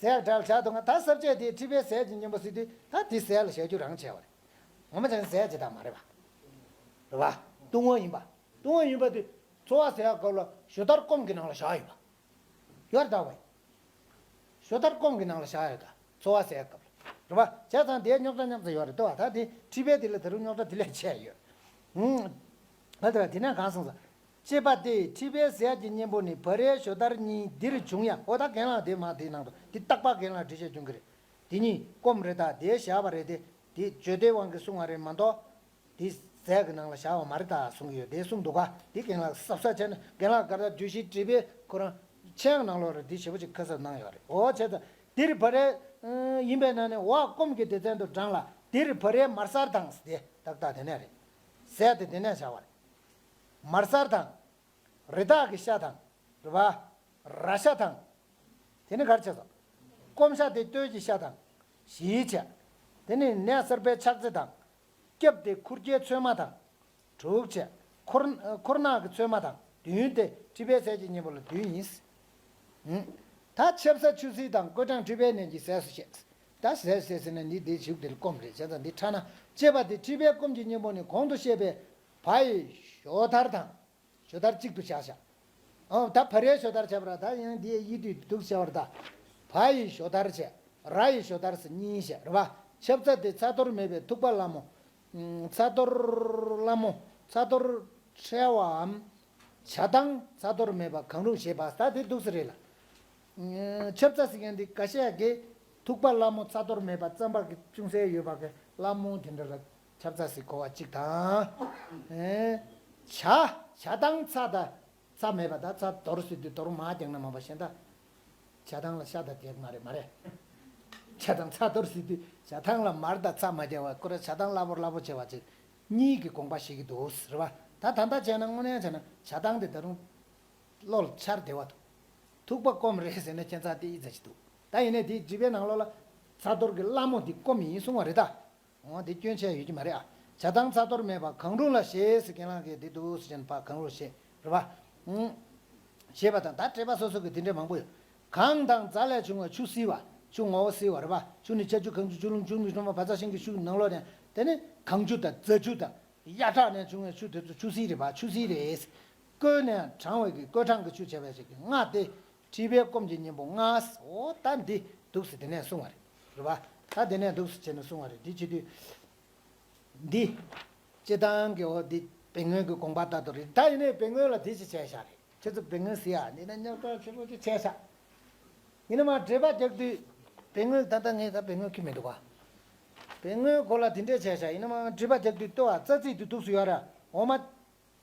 ཟས་འདྲ་བཞག་འདུག་ག་ད་ས་བཅད་དེ་མཁྲིས་པའི་ཟས་ཀྱི་གཉེན་པོ་ཟེར་དུས་ད་དེ་ཟས་ལ་བཞག་རྒྱུ་རང་བྱས་པ་རེད། ངོ་མ་བྱས་ན་ཟས་ཅི་ད་མ་རེད་པ། རེད་པ། བཏུང་བ་ཡིན་པ། བཏུང་བ་ཡིན་པ་དེ་འཚོ་བ་ཟས་སྐབས་ལ་ཞོ་དར་སྐོམ་གྱི་ནང་ལ་བཞག་ཡོད་པ། ཡོད་རེད་ད་བས། ཞོ་དར་སྐོམ་གྱི་ནང་ལ་བཞག་ཡོད་ད། འཚོ་བ་ཟས་སྐབས་ལ། རེད་པ། བྱས་ཙང་དེའི་རྙོག་དྲ་རྙོག་དྲ་ཡོད་རེད་ལྟོས་པ་ད་དེ་མཁྲིས་པའི་དེ་ལ་ད་རུང་རྙོག་དྲ་དེ་ལས་ཆེ་ཡོད། ཧུང་། ཨ་ད་དེ་ནས་གང་སོང་ཟེར། ཅེས་པ་སྟེ་མཁྲིས་པའི་ཟས་ཀྱི་གཉེན་པོ་ནི་བ་རའི་ཞོ་དར་གཉིས་འདིར་འབྱུང་ཡང་འོ་ད་རྒན་ལགས་དེ་མ་དེའི་ནང་དུ་འདི་རྟག་པར་རྒན་ལགས་འགྲེལ་བཤད་སྐྱོན་གྱི་རེད། དེ་གཉིས་སྐོམ་རེད་ད་དེའི་བཞག་པ་རེད་དེ་དེ་བརྗོད་བདེའི་དབང་གིས་གསུང་བ་རེད་མ་གཏོགས། དེ་ཟས་ཀྱི་ནང་ལ་བཞག་པ་མ་རེད་ད་གསུང་གི་ཡོད་དེ་གསུངས་འདུག་ག་དེ་རྒན་ལགས་གཟབ་གཟབ་བྱས་ན་རྒན་ལགས་ག་རེ་བརྗོད་གཞི་བྲིས་པའི་ཁོ་རང་མཆན་ནང་ལོགས་རེད་དེ་ཞེ་པོ་ཅིག་ཁ་གསབ་གནང་ཡོད་རེད། འོ་བྱས་ཙང་འདིར་བ་རའི་ཡིན་པའི་ནང་ནས་འོག་སྐོམ་གྱི་སྡེ་ཚན་དུ་བགྲངས་ལ་འདིར་བ་རའི་མར་གསར་དང་དེ་ཏག་ཏག་དེ་ནས་རེད། ཟས་དེ་དེ་ནས་བཞག་པ་རེད། ། མར་གསར་དང་། རི་དྭགས་ཀྱི་ཤ་དང་། རེད་པ། ར་ཤ་དང་། དེ་ནི་གར་བྱས་སོ། སྐོམ་ཤ་དེ་སྟོད་ཀྱི་ཤ་དང་། བཞི་བྱས། དེ་ནི་ནས་གསར་པའི་ཆག་ཚེ་དང་། སྐྱབས་དེ་ཁུར་རྒྱའི་ཚོད་མ་དང་། དྲུག་བྱས། འཁོར། འཁོར་ནག་གི་ཚོད་མ་དང་བདུན་ཏེ་མཁྲིས་པའི་ཟས་ཀྱི་གཉེན་པོ་ལ་བདུན་ཡིན། ཧུམ། ད་ཆབ་གསང་ཆུ་སྲིན་དང་བསྐོལ་གྲང་མཁྲིས་པའི་ནད་ཀྱི་ཟས་སུ་བཤད། ད་ཟས་ཟས་ཟེར་ན་འདི་འདི་བྱུག་དེ་ལ་སྐོམ་རེད་བྱས་ཙང་འདི་ཁྲག་ན་ཅེས་པ་དེ་མཁྲིས་པའི་སྐོམ་གྱི་གཉེན་པོ་ནི་གོང་དུ་བཤད་པའི་བ་ཡི་ཞོ་དར་དང་། ཞོ་དར་གཅིག་ཏུ་བཞག་བཞག་ཨོ་ད་བ་རའི་ཞོ་དར་བྱས་པ་ར་ད་ཡང་འདི་ཡི་དུས་འདུག་བྱས་པ་ར་ད། བ་ཡི་ཞོ་དར་བྱས། ར་ཡི་ཞོ་དར་ཟེར་གཉིས་བྱས་རེད་པ། ཆབ་གསང་དེ་ཚ་གཏོར་མེད་པའི་ཐུག་པ་སླ་མོ། ཚ་གཏོར་སླ་མོ། ཚ་གཏོར་ཕྲ་བའམ། ཇ་དང་ཚ་གཏོར་མེད་པ་གང་རུང་ཞེས་པ་ད་དེ་འདུག་སེ་རེད་ལ། ཆབ་གསང་ཟེར་མཁན་འདི་འགའ་ཤས་ཀྱིས་ཐུག་པ་སླ་མོ་ཚ་གཏོར་མེད་པ་རྩམ་པ་གི་ཅུང་ཟད་ཡོད་པ་གི་སླ་མོ་དེ་འདྲ་ལ་ཆབ་གསང་ཟེར་གོ་བ་གཅིག་དང་། ཨེ། ཇ། ཇ་དང་ཚྭ་དང་། ཚྭ་མེད་པ་དང་ཚྭ་གཏོར་ཟེར་དུས་གཏོར་མར་རྒྱག་ན་མ་པ་གཞན་དག་ཇ་དང་ལ་ཤ་དང་རྒྱག་མ་རེད་མ་རེད། ཇ་དང་ཚྭ་གཏོར་ཟེར་དུས་ཇ་དང་ལ་མར་དང་ཚྭ་མ་རྒྱག་པ་ཁོ་ར་ཇ་དང་སླ་པོ་སླ་པོ་བྱས་པ་ཅིག་གཉིས་ཀྱི་དགོངས་པ་བཞེས་ཀྱི་འདུག་ཟེར་བ། ད་ད་ལྟ་བྱས་ན་དངོས་གནས་བྱས་ན་ཇ་དང་དེ་ད་རུང་བློ་ལ་འཆར་བདེ་བ་འདུག་ཐུག་པ་སྐོམ་རེད་ཟེར་ན་ཁྱད་མཚར་དེ་ཡིད་ཚ་ཅིག་འདུག་ད་ཡིན་ནའི་དེའི་འགྲེལ་པའི་ནང་ལོགས་ལ་ཚྭ་གཏོར་གྱི་སླ་མོ་འདི་སྐོམ་ཡིན་གསུང་བ་རེད་ད། འོ་འདི་སྐྱོན་ཆ་ཡོད་ཀྱི་མ་རེད་ཨ། ཇ་དང་ཚྭ་གཏོར་མེད་པ་གང་རུང་ལ་ཞེས་ཟེར་ཁྱེད་རང་གིས་འདི་འདུག་ཟེར་ན་ཕ་གང་རུང་ཞེས་རེད་པ། ཨུང་། ཞེས་པ་དང་ད་འགྲེལ་པ་སོ་སོ་གི་འདི་འདྲ་མང་པོ་ཡོད། གངས་དང་རྫ་ལས་བྱུང་བའི་ཆུ་བསིལ་བ། ཆུ་ངོ་བོ་བསིལ་བ་རེད་པ། ཆུ་ནི་ཆར་ཆུ་གངས་ཆུ་ཆུ་ཀླུང་ཆུ་མིག་ཆུ་མ་བ་ཚ་ཤིང་གི་ཆུ་ནང་ལོགས་ནས་དེ་ནི་གངས་ཆུ་དང་རྫ་ཆུ་དང་། གཡའ་བྲག་ནས་བྱུང་བའི་ཆུ་དེ་ཚོ་ཆུ་བསིལ་རེད་པ། ཆུ་བསིལ་རེད། བསྐོལ་ནས་གྲང་བའི་གི་བསྐོལ་གྲང་གི་ཆུ་བྱས་པའི་ཞིག་གི་ལྔ་སྟེ། མཁྲིས་པའི་སྐོམ་གྱི་གཉེན་པོ་ལྔ། འོ་ད་འདི་འདུག་སེ་དེ་ནས་གསུང་བ་རེད། རེད་པ། ད་དེ་ནས་འདུག་སེ་བྱས་ནས་གསུང་བ་རེད། འདི་བྱེད་དུས། འདི། སྤྱི་བཏང་གི་འོ་འདི་དཔེ་མངོན་གྱི་དགོངས་པ་ལྟར་དུ་རེད། ད་ཡིན་ནའི་དཔེ་མངོན་ལ་དེ་ཅི་བྱས་བཞག་རེད། ཁྱེད་ཚོ་དཔེ་མངོན་ཟེར་ཡ་འདི་ན་རྙོག་དྲ་ཆེ་པོ་ཅིག་བྱས་བཞག་ཡིན་ན་མ་འགྲེལ་པ་རྒྱག་དུས་དཔེ་མངོན་ད་ལྟ་ངས་ད་དཔེ་མངོན་ཁྱི་མི་འདུག་ག་དཔེ་མངོན་གོ་ལ་དེ་འདྲས་བྱས་བཞག་ཡིན་ན་མ་འགྲེལ་པ་རྒྱག་དུས་ལྟོས་ཨ་རྩ་ཚིག་དུ་འདུག་སེ་ཡོད་ར། འོ་མ།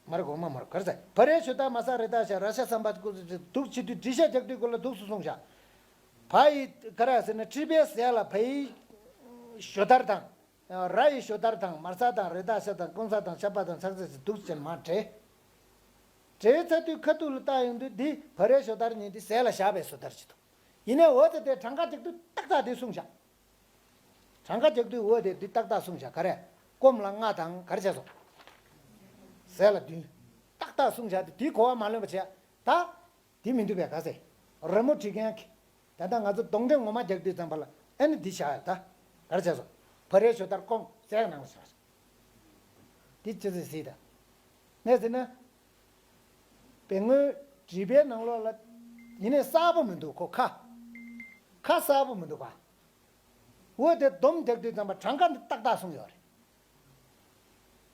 མ་རེད་གོང་མ་མ་རེད་གར་ཟེར། བ་རའི་ཞོ་དར་མར་གསར་རི་དྭགས་ཤ་ར་ཤ་རྩམ་པ་ཀུ་ཟེར་འདུག་བྱེད་དུས་འགྲེལ་བཤད་རྒྱག་དུས་སྐོར་ལ་འདུག་སེ་གསུངས་བཞག་བ་ཡི་ག་ར་ཟེར་ན་མཁྲིས་པའི་ཟས་ལ་བ་ཡི་ཞོ་དར་དང་། ར་ཡི་ཞོ་དར་དང་མར་གསར་དང་རི་དྭགས་ཤ་དང་སྐོམ་གསར་དང་ཆབ་པ་དང་ཆག་ཚེ་ཟེར་འདུག་ཅེས་མ་འགྲེལ། འགྲེལ་ཚར་དུས་ཁ་ཐུག་ལ་བལྟ་ཡོང་དུས་འདི་བ་རའི་ཞོ་དར་ཉིད་འདི་ཟས་ལ་བཞག་པའི་ཞོ་དར་ཅིག་འདུག་ཡིན་ནའི་འོ་ཙི་དེ་གྲངས་ཀ་རྒྱག་དུས་ཏག་ཏག་དེ་གསུངས་བཞག་གྲངས་ཀ་རྒྱག་དུས་འོ་དེ་འདི་ཏག་ཏག་གསུངས་བཞག་ག་རེ། སྐོམ་ལ་ལྔ་དང་ག་རེ་བྱས་སོང་། ཟས་ལ་བདུན། ཏག་ཏག་གསུངས་བཞག་དེ་དེའི་གོ་བ་མ་ལོན་པ་བྱས་ད། དེ་མི་འདུག་པས་ག་ཟེ། རི་མོ་བྲིས་མཁན་གྱི། ད་ལྟ་ང་ཚོ་གདོང་འདྲེན་ངོ་མ་རྒྱག་དུས་ཙམ་པ་ལ་ཨེ་ནི་འདི་བཞག་ཡ་ད། ག་རེ་བྱས་སོང་། བ་རའི་ཞོ་དར་སྐོམ་ཟས་ནང་ལ་བཞག་འདི་ཅི་ཟེར་ཟེར་ད། ངས་ཟེར་ན། དཔེ་མངོན་འགྲེལ་པའི་ནང་ལོགས་ལ། ཡིན་ནའི་གསལ་པོ་མི་འདུག་ཁོ་ཁ། ཁ་གསལ་པོ་མི་འདུག་ག་འོ་དེ་སྡོམ་རྒྱག་དུས་ཙམ་པ་གྲངས་ཀ་འདི་ཏག་ཏག་གསུངས་ཡོད་རེད།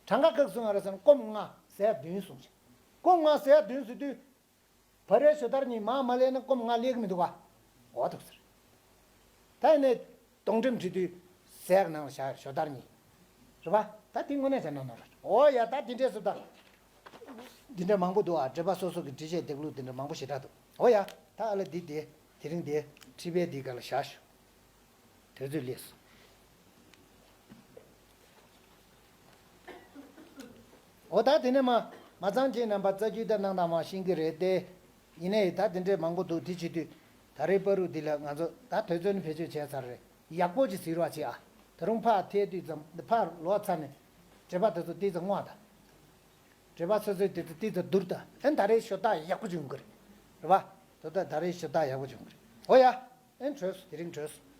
གྲངས་ཀ་ག་གསུངས་ཡོད་རེད་ཟེར་ན་སྐོམ་ལྔ་ཟས་བདུན་གསུངས་ཤག་སྐོམ་ལྔ་ཟས་བདུན་ཟེར་དུས། བ་རའི་ཞོ་དར་གཉིས་མར་མ་ལེན་ན་སྐོམ་ལྔ་ལེན་གྱི་མི་འདུག་ག་འོ་འདུག་ཟེར། ད་ཡིན་ནའི་སྡོང་འགྲེམས་བྲིས་དུས་ཟས་ནང་ལ་བཞག་ཞོ་དར་གཉིས། རེད་པ། ད་དེ་དངོས་གནས་བྱས་ན་ནོར་རེད། འོ་ཡ་ད་དེ་འདྲས་སུ་ད། འདི་འདྲ་མང་པོ་འདུག་ཨ། འགྲེལ་པ་སོ་སོ་གི་འགྲེལ་བཤད་འདེབས་ལུགས་འདི་འདྲ་མང་པོ་ཞེ་དྲག་འདུག་འོ་ཡ། ད་ཨ་ལ་འདི་དེ་དེ་རིང་དེ་མཁྲིས་པའི་འདི་ག་ལ་བཞག་ཞུ། དུས་ཚོད་སླེབས་སོང་། འོ་ད་དེ་ནས་མ་མ་ཚང་ཁྱེད་རྣམ་པ་རྩ་རྒྱུས་ད་གནང་དང་མ་ཤེས་ཀྱི་རེད་དེ། ཡིན་ནའི་ད་དེ་འདྲས་མང་པོ་འདུག་དེ་བྱེད་དུས་ད་རེས་པ་རུ་འདི་ལ་ང་ཚོ་ད་དུས་ཚོད་ནི་བེད་སྤྱོད་བྱས་ཚར་རེད། ཡག་པོ་ཅིག་གཟིགས་རོགས་བྱེད་ཨ། ད་རུང་ཕར་ཐད་དུས་ཙམ་ཕར་ལོག་ཚར་ནས་འགྲེལ་པ་དེ་ཚོ་ཏིག་ཙམ་བསྔོག་དང་། འགྲེལ་པ་སོ་སོའི་དེ་ཚོ་ཏིག་ཙམ་བསྡུར་དང་། ཨེ་ད་རེས་ཞོ་ད་ཡག་པོ་བྱུང་གི་རེད། རེད་པ། ད་ད་ད་རེས་ཞོ་ད་ཡག་པོ་བྱུང་གི་རེད། འོ་ཡ། ཨེ་བྲོས་སོང་། དེ་རིང་བྲོས་སོང་།